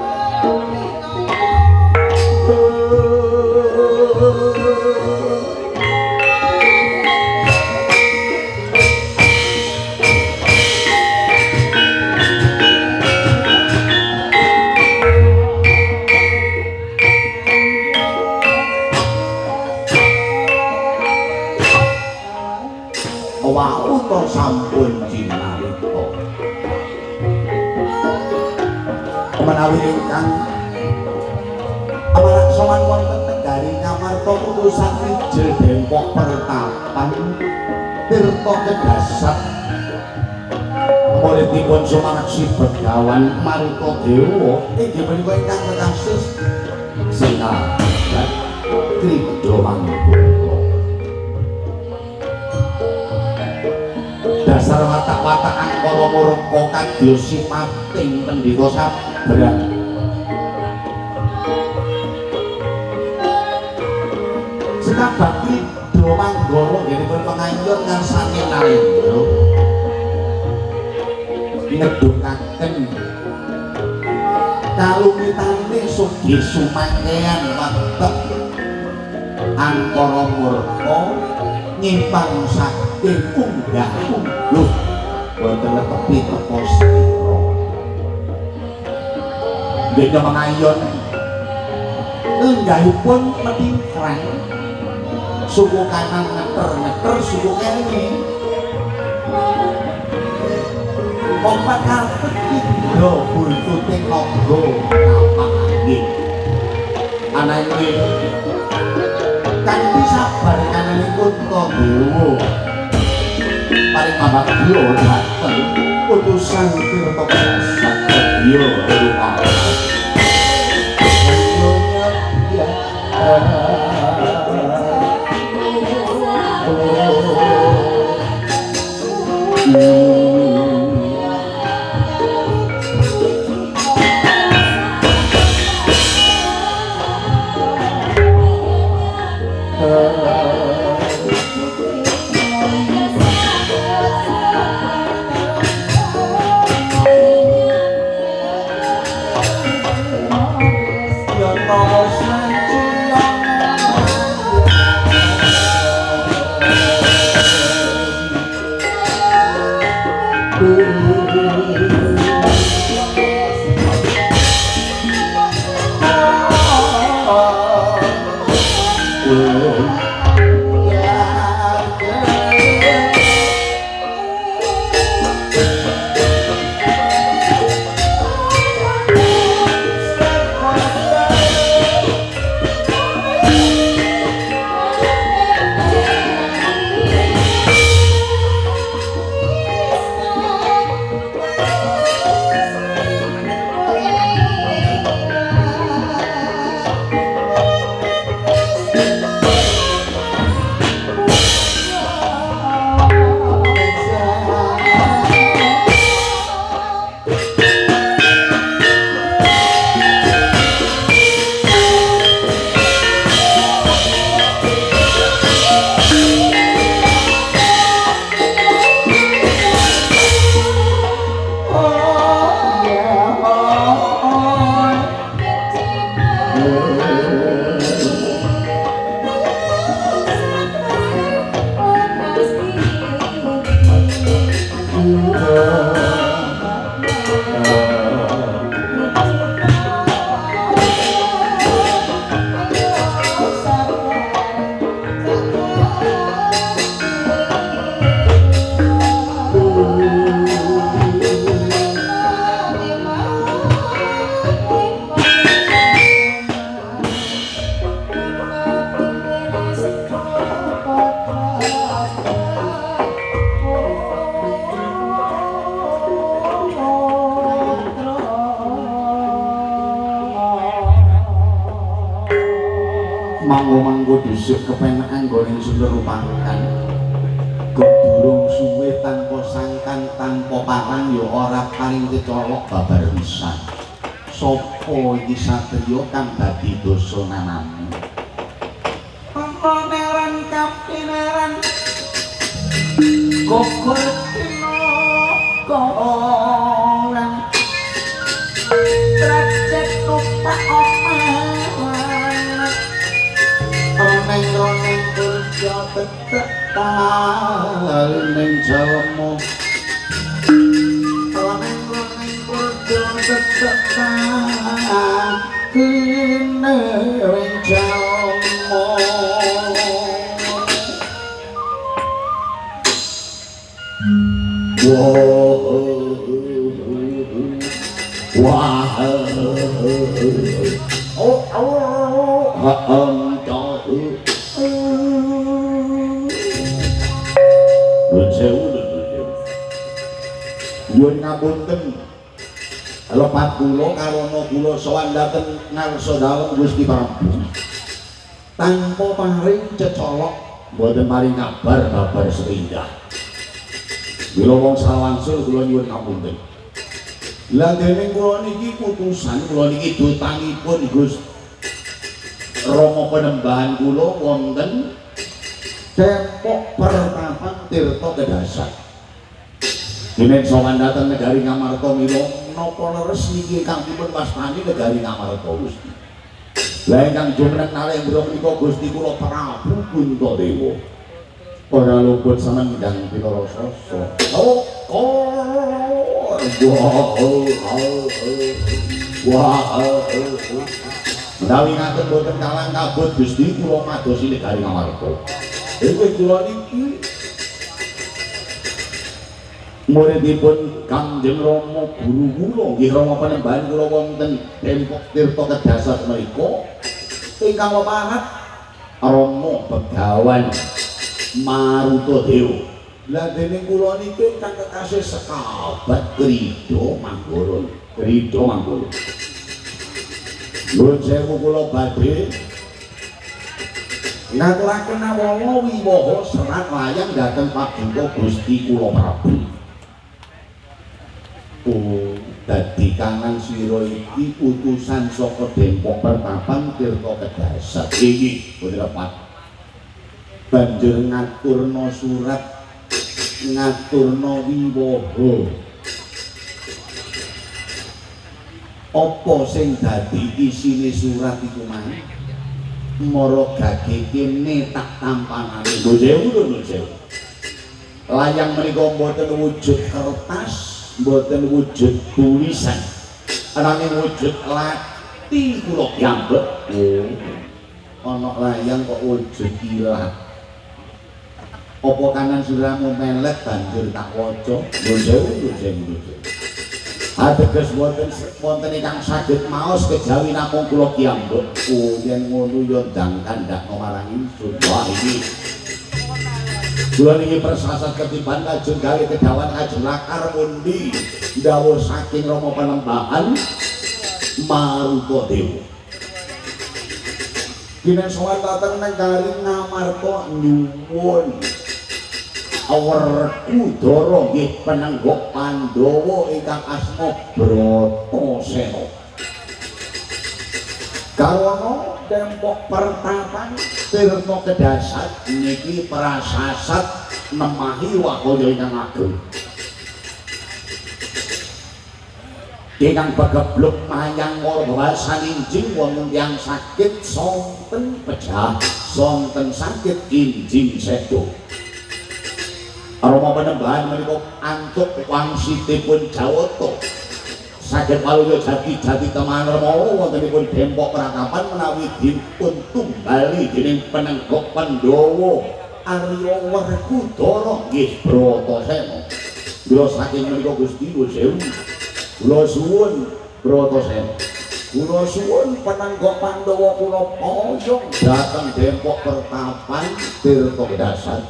Wau to sampun cinarita. Menawi ingkang amarak sowan wonten negari Ngamarta utusan ijel Dempok Pertapan Tirta Kedasat muridipun Sumareksi Begawan Marita Dewa inggih menika ingkang kekasus Sinabat Kridha Manggala. Dasar watak-watak angkara murka kadya sipating pendhita sabrang. Sekabat Kridha Manggala nggihipun pengayon ngarsane Narendra ngedhukaken kalumitane sugih sumangkean watek angkara murka nyimpang saking unggah ungguh boten netepi teka slira. Dene mengayon lenggahipun metingkrang suku kanan ngeter-ngeter suku kene kompak karpet kidha buntute naga tapak angin ananging kanthi sabar kanane Kunta Dewa paring pambagya dhateng utusan Tirta Kedasat Kadya Rupa. Manggo-manggo dhisik kepenak anggone ingsun rupakan. Kok durung suwe tanpa sangkan tanpa parang ya ora paring kecolok babar pisan. Sopo iki satriya kang dadi dosa nanamu? Paneran kapineran gogor tinaga lan tracet numpak omahan roneng-roneng kerja tetek talining jalma roneng-roneng kerja tetek talining jalma. Wah, oh, oh, nyuwun ngapunten lepat kula karana kula sowan dhateng ngarsa dalem Gusti Prabu tanpa paring cecolok mboten paring kabar babar sepindah. Mila wong sawangsul kula nyuwun ngapunten. Lah dening kula niki putusan kula niki dutanipun Gusti Rama Panembahan kula wonten Depok Pertapan Tirta Kedasar. Dene sowan dhateng negari Ngamarta mila napa leres niki ingkang dipun wastani negari Ngamarta Gusti. Lah ingkang jumeneng Narendra menika Gusti kula Prabu Puntadewa. Ora luput samendang pinarasasa. Oh, wah, menawi ngaten boten kalang kabut Gusti kula madosi negari Ngamarta. Inggih kula niki muridipun Kangjeng Rama guru kula nggih Rama Panembahan kula wonten Depok Tirta Kedasar menika ingkang peparat Rama Begawan Marutadewa. Lah dening kula niki ingkang kekasih sekabat Krida Manggara. Krida Manggara. Nuwun sewu kula badhe ngaturaken awala wiwaha serat layang dhateng paduka Gusti kula Prabu. Oh, dadi kanang sira iki utusan saka Depok Pertapan Tirta Kedasar. Iki boten lepat. Banjur ngaturna surat ngaturna wiwaha. Apa sing dadi isine surat iku mang? Mara gage kene tak tampanane. Nuwun sewu, nuwun sewu. Layang menika mboten wujud kertas, mboten wujud tulisan. Ananging wujud lati kula piyambak. Oh, ana layang kok wujud ilat. Apa kanan siramu melet banjur tak waca. Nuwun sewu, nuwun sewu, nuwun sewu. Ateges wonten wonten ingkang saged maos kejawi namung kula piyambak. Oh, yen ngono ya ndang kandhakno marang ingsun. Wah, iki kula niki persasat ketiban kajeng gawe kedawan kajeng lakar pundi dawuh saking Rama Panembahan Marutadewa. Dina sowan dhateng negari Ngamarta nyuwun Werkudara nggih penenggok Pandhawa ingkang asma Bratasena. Karana Depok Pertapan Tirta Kedasar niki prasasat nemahi wakaya ingkang ageng. Ingkang begebluk mayang warga saninjing wonten tiyang sakit sonten pejah, sonten sakit injing sedo. Rama Panembahan menika antuk wangsitipun Jawata. Saged waluya jati-jati teman remala wontenipun Depok Pertapan menawi dipun tumbali dening penenggok Pandhawa Arya Werkudara nggih Bratasena. Kula saking menika Gusti nuwun sewu. Kula suwun Bratasena. Kula suwun penenggok Pandhawa kula boyong dhateng Depok Pertapan Tirta Kedasar.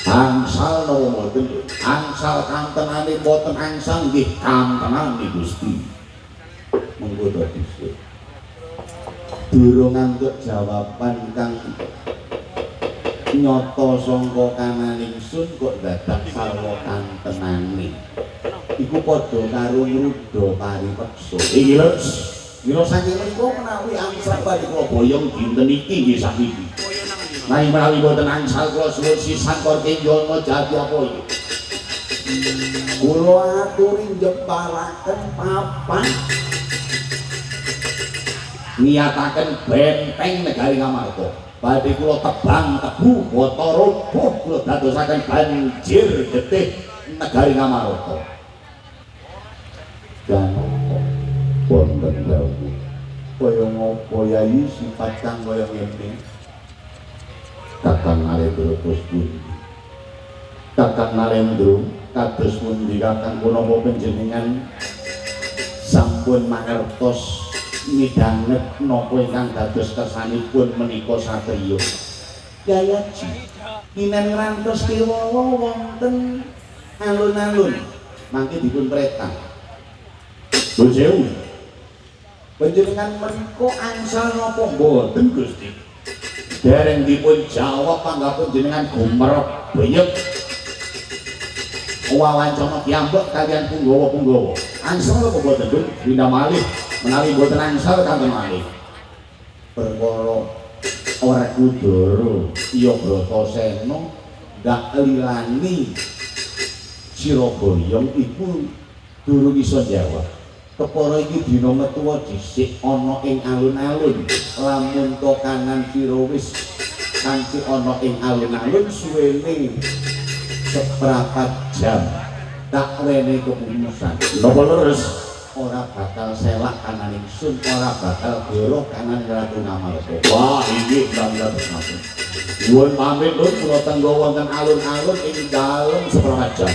Angsal napa mboten? Angsal kantenane mboten angsal nggih kantenane Gusti. Monggo to dhisik. Durung antuk jawaban kang nyata sangka kanan ingsun kok dadak sarwa kantenane. Iku padha karo ngruda paripeksa. Iki lho, mila saking menika menawi angsal badhe kula boyong dinten iki nggih sakniki. Nanging menawi boten angsal kula suwun sisan Korkenjana jati apa iki? Kula aturi njeparaken papan niyataken benteng negari Ngamarta. Badhe kula tebang tebu bata roboh kula dadosaken banjir getih negari Ngamarta. Janaka wonten dawuh kaya ngapa yayi sifat kang kaya ngene? Kakang Narendra terus pundi? Kakang Narendra kados pundi Kakang punapa panjenengan sampun mangertos midhanget napa ingkang dados kersanipun menika satriya? Yayaji kinen ngrantos kewala wonten alun-alun mangke dipun pretang. Nuwun sewu. Panjenengan menika angsal napa mboten Gusti? Dereng dipun jawab panggah panjenengan gumerep beyek wawancana piyambak kaliyan punggawa-punggawa. Angsal napa mboten Dun? Pindah malih menawi mboten angsal kantun malih. Perkara ora kudara iya Bratasena ndak lilani sira boyong iku durung iso jawab. Kepara iki dina metuwa dhisik ana ing alun-alun. Lamun to kanan sira wis kanthi ana ing alun-alun suwene seprapat jam tak rene keputusan. Napa leres? Ora bakal selak kanan ingsun, ora bakal goroh kanan Ratu Ngamarta. Wah, inggih kula pamit. Nyuwun pamit lur kula tenggo wonten alun-alun ing dalem seprapat jam.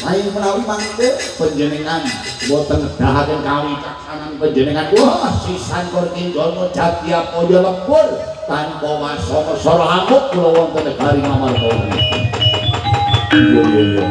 Nanging menawi mangke panjenengan boten nedahaken kawicaksanan panjenengan, wah sisan Korkenjana Jatiapaya lebur tanpa wasana sara amuk kula wonten negari Ngamarta. Iya iya iya.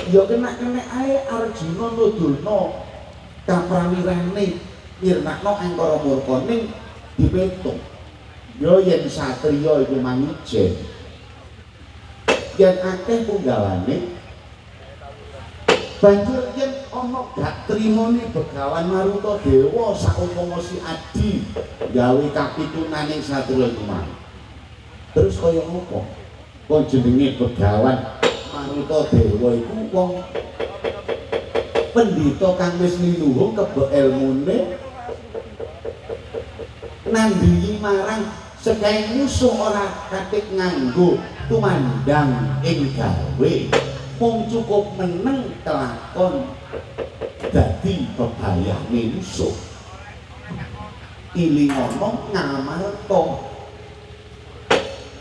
Ya kena-kena ae Arjuna nudulno kaprawirane mirnakno angkara murka ning dipetung. Ya yen satriya iku mangijen. Yen akeh punggawane banjur yen ana gak trimone Begawan Maruta Dewa saumpama si Adi gawe kapitunane satriya iku mang. Terus kaya ngopo? Kok jenenge Begawan Maruta Dewa iku wong pendhita kang wis liluhung kebek elmune nandhingi marang sekaing musuh ora katik nganggo tumandang ing gawe mung cukup meneng kelakon dadi bebayane musuh. Ilingono Ngamarta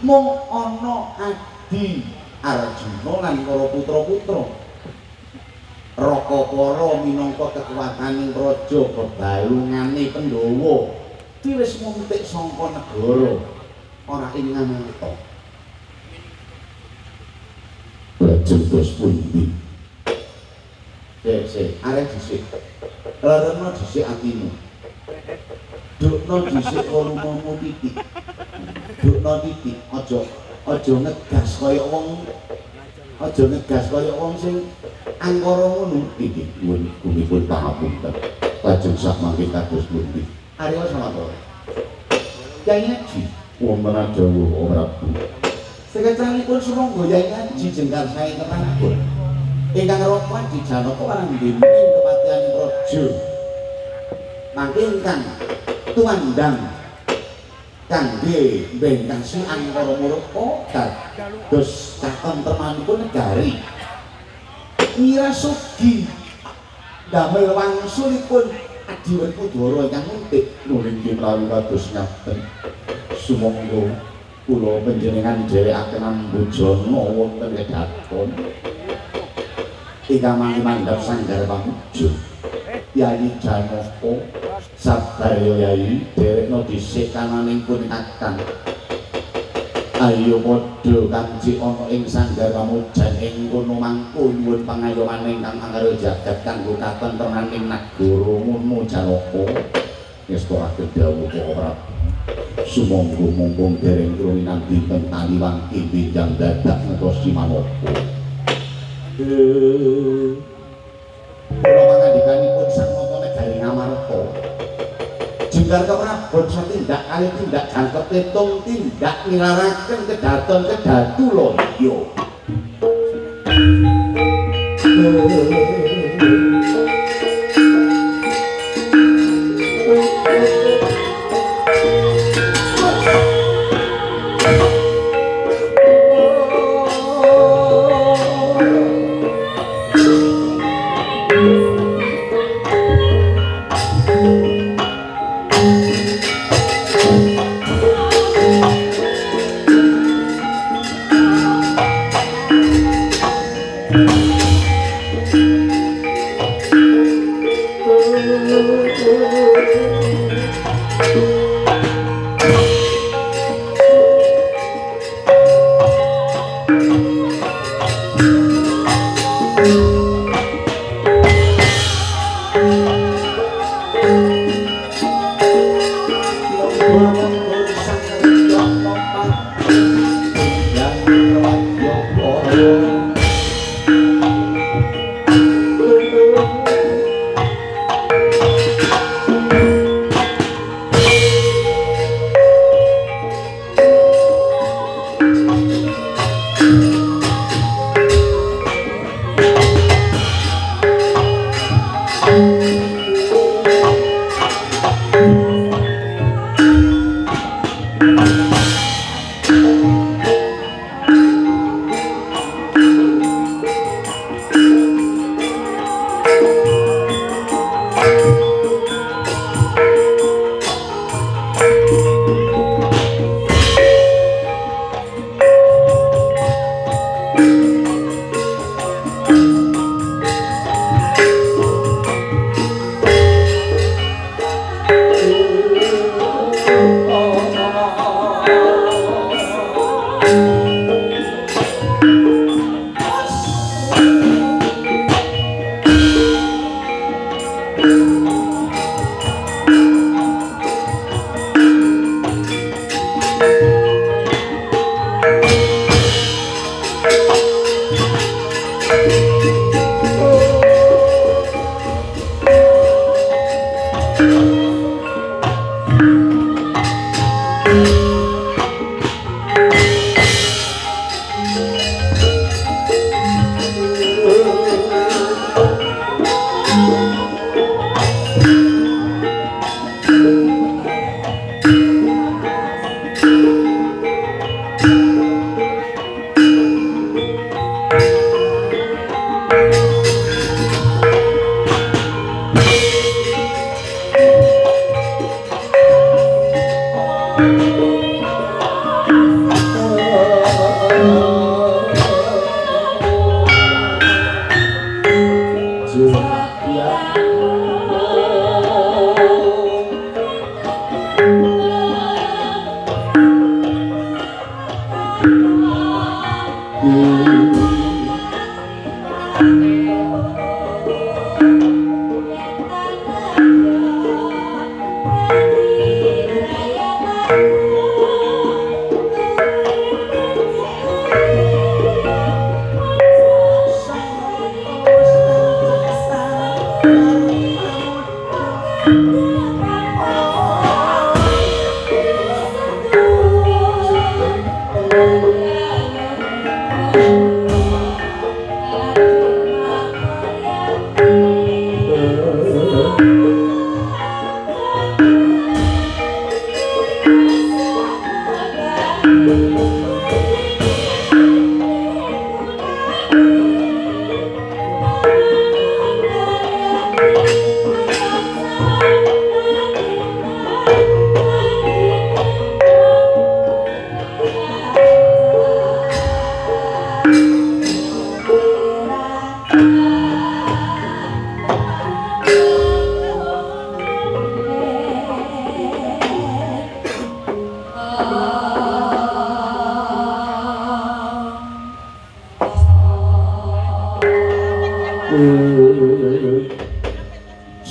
mung ana Adi Arjuna lan para putra-putra. Raka para minangka kekuwataning raja bebalungane Pandhawa kuwi wis muntik sangka negara ora ing Ngamarta. Lajeng dos pundi? Sik sik, arek dhisik. Lereno dhisik atimu. Dukno dhisik volumemu titik. Dukno titik, aja aja ngegas kaya wong, aja ngegas kaya wong sing angkara ngono. Titik nyuwun gumipun pangapunten. Lajeng sak mangke kados pundi? Arya Samata. Yai Ngaji wonten dawuh Prabu. Sekecanipun sumangga Yai Ngaji jengkar sae keprabon. Ingkang raka Adi Janaka marang dening kepatihan raja. Mangke ingkang tumandang kangge mbengkasi angkara murka dados katentremanipun negari. Mirasugi damel wangsulipun Adi Werkudara ingkang muntik. Nuling menawi kados ngaten. Sumangga kula panjenengan dherekaken ambujana wonten kedaton ingkang mangke mandhap sanggar pamuja. Yai Janaka sabar ya Yai, dherekno dhisik kananing pun kakang. Ayo padha kanji ana ing sanggar pamujan ing kono mangko nyuwun pangayomaning kang angkara jagat kanggo katentremaning nagara ngono Janaka. Ngestokake dawuh Prabu. Sumangga mumpung dereng kruwinan dinten taliwangki benjang dadak ngentosi manapa. Kula pangandikanipun Sang Nata Negari Ngamarta. Jengkar keprabon satindak kali tindak jangkep pitung tindak ngilaraken kedaton kedatulaya.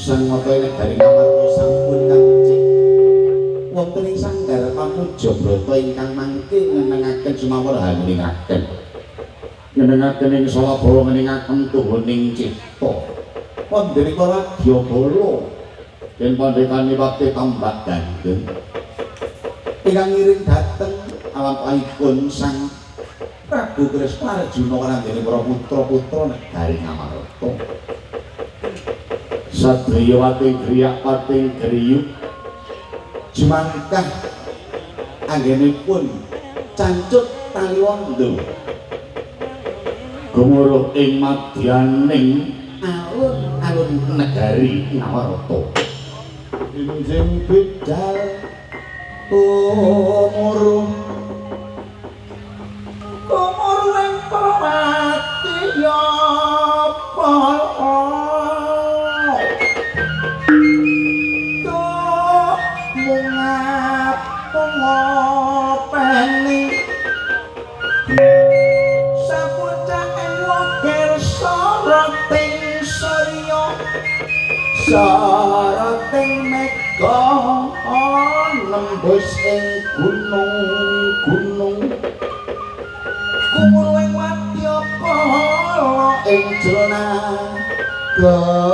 Sang mata negari Ngamarta sampun kancik wonten ing sanggar pamuja brata ingkang mangke ngenengaken sumawar haningaken ngenengaken ing salabawa ngeningaken tuhuning cipta wonten ing wadyabala yen pandhekane wektu tambak gandeng ingkang ngiring dhateng alampahipun Sang Prabu Kresna Arjuna karandene para putra-putra negari Ngamarta. Sadaya wating griyak pating griyuk jumangkah anggenipun cancut taliwondo gumuruh ing madyaning alun-alun negari Ngamarta. Injing bidal gumuruh gumuruh ing Prawatiya pala ngopeni sapucake wogel soroting surya soroting mega nembus ing gunung-gunung gumuruh ing wadyabala ing jero nagara.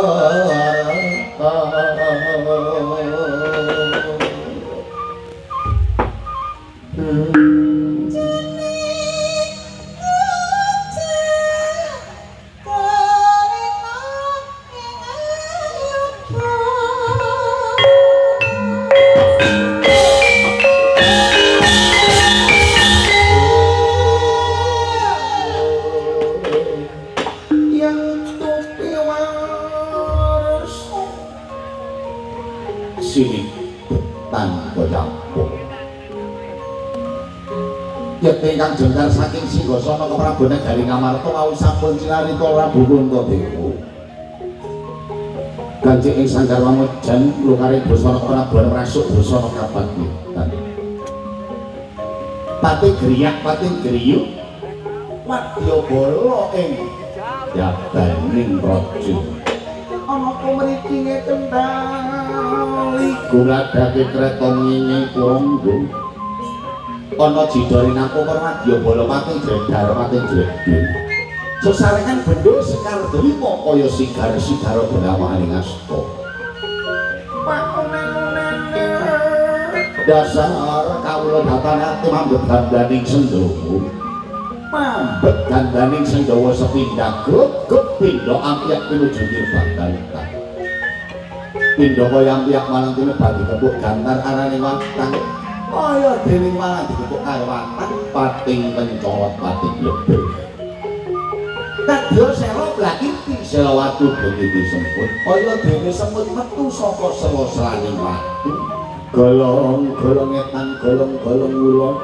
Yekti ingkang jengkar saking singgasana keprabu negari Ngamarta wau sampun cinarita Prabu Puntadewa. Kancik ing sanggar pamujan lukare busana keprabuan rasuk busana kabagitan. Pati griyak pati griyuk wadyabala ing jabaning raja. Ana kumriki kendali guladhake kreta ngene kurangga. Ana jidore nangko wadyabala pating jredar pating jredul. Sesarengan bendho sekar delima kaya sigar-sigara benamaning asta. Pakunen-unene dasar kawula datanate mambet gandaning sendawa. Mambet gandaning sendawa sepindah grup pindha ampyak pinuju nirbagan. Pindha kaya ampyak malang tinebati tepuk gantar arane watang. Kaya dening malang dikepuk karo watang pating pencolot pating lebur. Kadya sela blakiti sela watu bengi semut. Kaya dene semut metu saka sela-selaning watu. Golong-golong etan golong-golong ulon.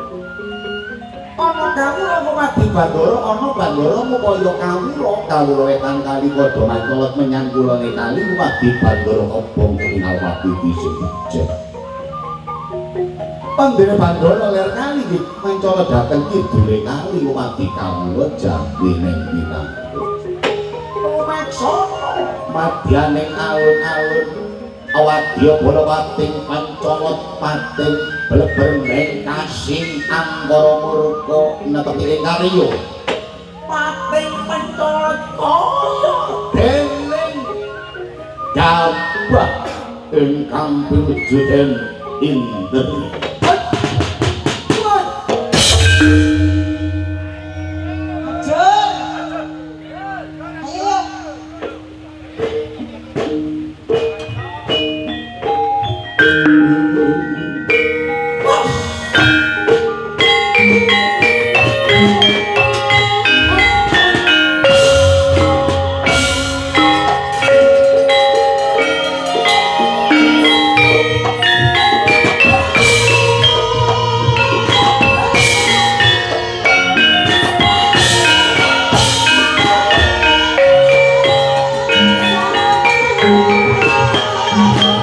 Ana kawula mati Bandara, ana Bandara mupaya kawula, kawula wetan kali padha mancolot menyang kulone kali wadi Bandara kobong kuningal wadi disebut. Pandene Bandara ler kali nggih mancolot dhateng kidule kali wadi kawula jambe ning pinangkut. Lumaksana madyaning alun-alun awadyabala pating pancolot pating bleber mengkasing angkara murka netepi ing karya pating pencolot kaya dening gabah ingkang piwujuden indra. Thank you.